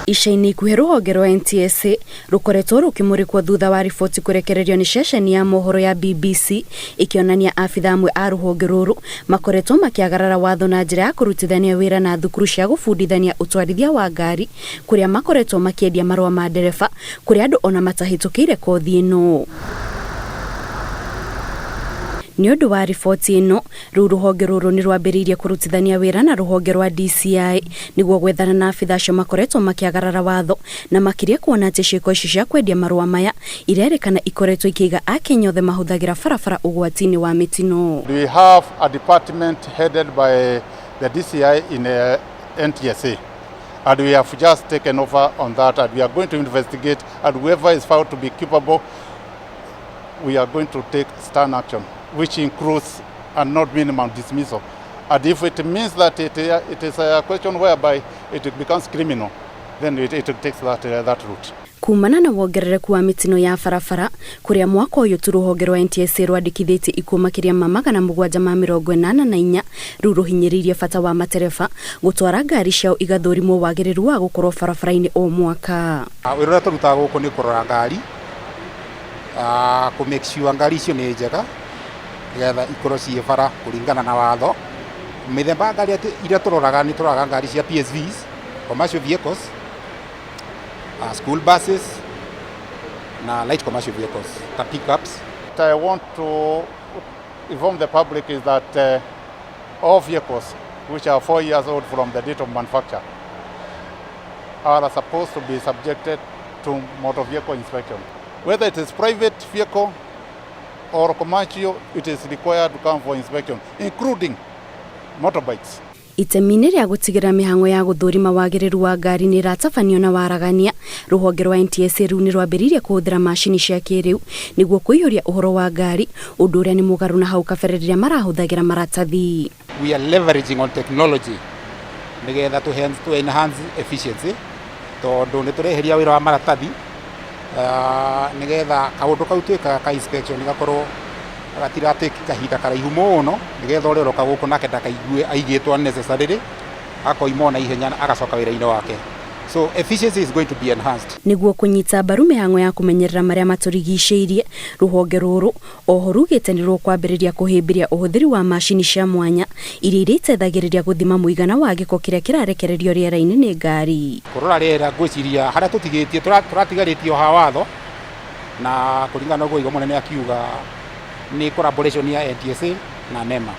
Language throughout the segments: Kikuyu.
Ica-inĩ ikuhĩ rũhonge rwa NTSA rũkoretwo rũkĩmũrĩkwo thutha wa riboti kũrekererio nĩ ceceni ya mohoro ya BBC ĩkĩonania abitha amwe a rũhonge rũrũ makoretwo makĩagarara watho na njĩra ya kũrutithania wĩra na thukuru cia gũbundithania ũtwarithia wa ngari kũrĩa makoretwo makĩendia marũa ma ndereba kũrĩ andũ ona matahĩtũkĩire kothi ĩno. Nĩ ũndũ wa riboti ĩno, rĩu rũhonge rũrũ nĩ rwambĩrĩirie kũrutithania wĩra na rũhonge rwa DCI nĩguo gwethana na abitha acio makoretwo makĩagarara watho na makĩria kuona atĩ ciĩko ici cia kwendia marũa maya irerĩkana ikoretwo ikĩiga Akenya othe mahũthagĩra barabara ũgwati-inĩ wa mĩtino. We have a department headed by the DCI in NTSA, and we have just taken over on that, and we are going to investigate, and whoever is found to be culpable, we are going to take stern action, which includes and not minimum dismissal. And if it means that it is a question whereby it becomes criminal, then it takes that route. Kumana na wongerereku wa mĩtino ya barabara kũrĩa mwaka ũyũ tu rũhonge rwa NTSA rwandĩkithĩtie ikuũ makĩria ma 784, rĩu rũhinyĩrĩirie bata wa matereba gũtwara ngari ciao igathũrimwo wagĩrĩru wa gũkorwo barabara-inĩ o mwaka. Wĩra ũrĩa tũrutaga gũkũ nĩ kũrora ngari, kũ make sure ngari icio nĩ njega nĩgetha ikorwo ciĩ bara kũringana na watho. Mĩthemba ya ngari iria tũroraga nĩ tũroraga ngari cia PSVs, commercial vehicles, school buses na light commercial vehicles ta pickups. What I want to inform the public is that all vehicles which are 4 years old from the date of manufacture are supposed to be subjected to motor vehicle inspection. Whether it is private vehicle or commercial, it is required to come for inspection, including motorbikes. Itemi-inĩ rĩa gũtigĩrĩra mĩhang'o ya gũthũrima wagĩrĩru wa ngari nĩ ĩratabanio na waragania, rũhonge rwa NTSA rĩu nĩ rwambĩrĩirie kũhũthĩra macini cia kĩrĩu nĩguo kũiyũria ũhoro wa ngari, ũndũ ũrĩa nĩ mũgarũ na hau kabere rĩrĩa marahũthagĩra maratathi. We are leveraging on technology nĩgetha to enhance efficiency, tondũ nĩ tũreheria wĩra wa maratathi, nĩgetha kaũndũ kau twĩkaga ka inspection gakorwo gatiratake kahinda karaihu mũno, nĩgetha ũrĩa ũroka gũkũ nake ndakaigue aigĩtwo unnecessarily, akoima na ihenya agacoka wĩra-inĩ wake. So efficiency is going to be enhanced. Nĩguo kũnyita mbaru mĩhang'o ya kũmenyerera marĩa matũrigicĩirie, rũhonge rũrũ oho rugĩte nĩ rũkwambĩrĩria kũhĩmbĩria ũhũthĩri wa macini cia mwanya iria irĩteithagĩrĩria gũthima mũigana wa gĩko kĩrĩa kĩrarekererio rĩera-inĩ nĩ ngari. Kũrora rĩera ngwĩciria harĩa tũtigĩtie tũratigarĩtie o ha watho, na kũringana na ũguo Mũnene akiuga nĩ collaboration ya NTSA na NEMA,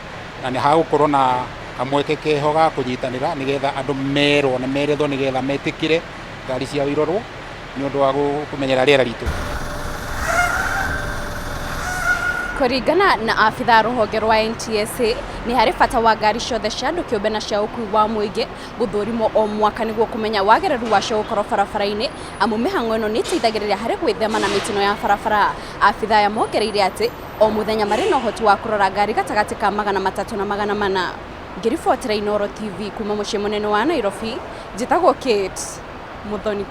na nĩ hagũkorwo na kamweke keho ga kũnyitanĩra nĩgetha andũ merwo na merethwo nĩgetha metĩkĩre ngari ciao irorwo nĩ ũndũ wa kũmenyera rĩera ritũ. Kũringana na abitha rũhonge rwa NTSA, nĩ harĩ bata wa ngari ciothe cia andũ kĩũmbe na cia ũkuui wa mũingĩ gũthũrimwo o mwaka nĩguo kũmenya wagĩrĩru wacio gũkorwo barabara-inĩ, amu mĩhang'o ĩno nĩ ĩteithagĩrĩria harĩ gwĩthema na mĩtino ya barabara. Abitha aya mongereire atĩ o mũthenya marĩ na ũhoti wa kũrora ngari gatagatĩ ka 300 na 400. Ngĩribotera Inooro TV kuma mũciĩ mũnene wa Nairobi, njĩtagwo Kate Muthoni.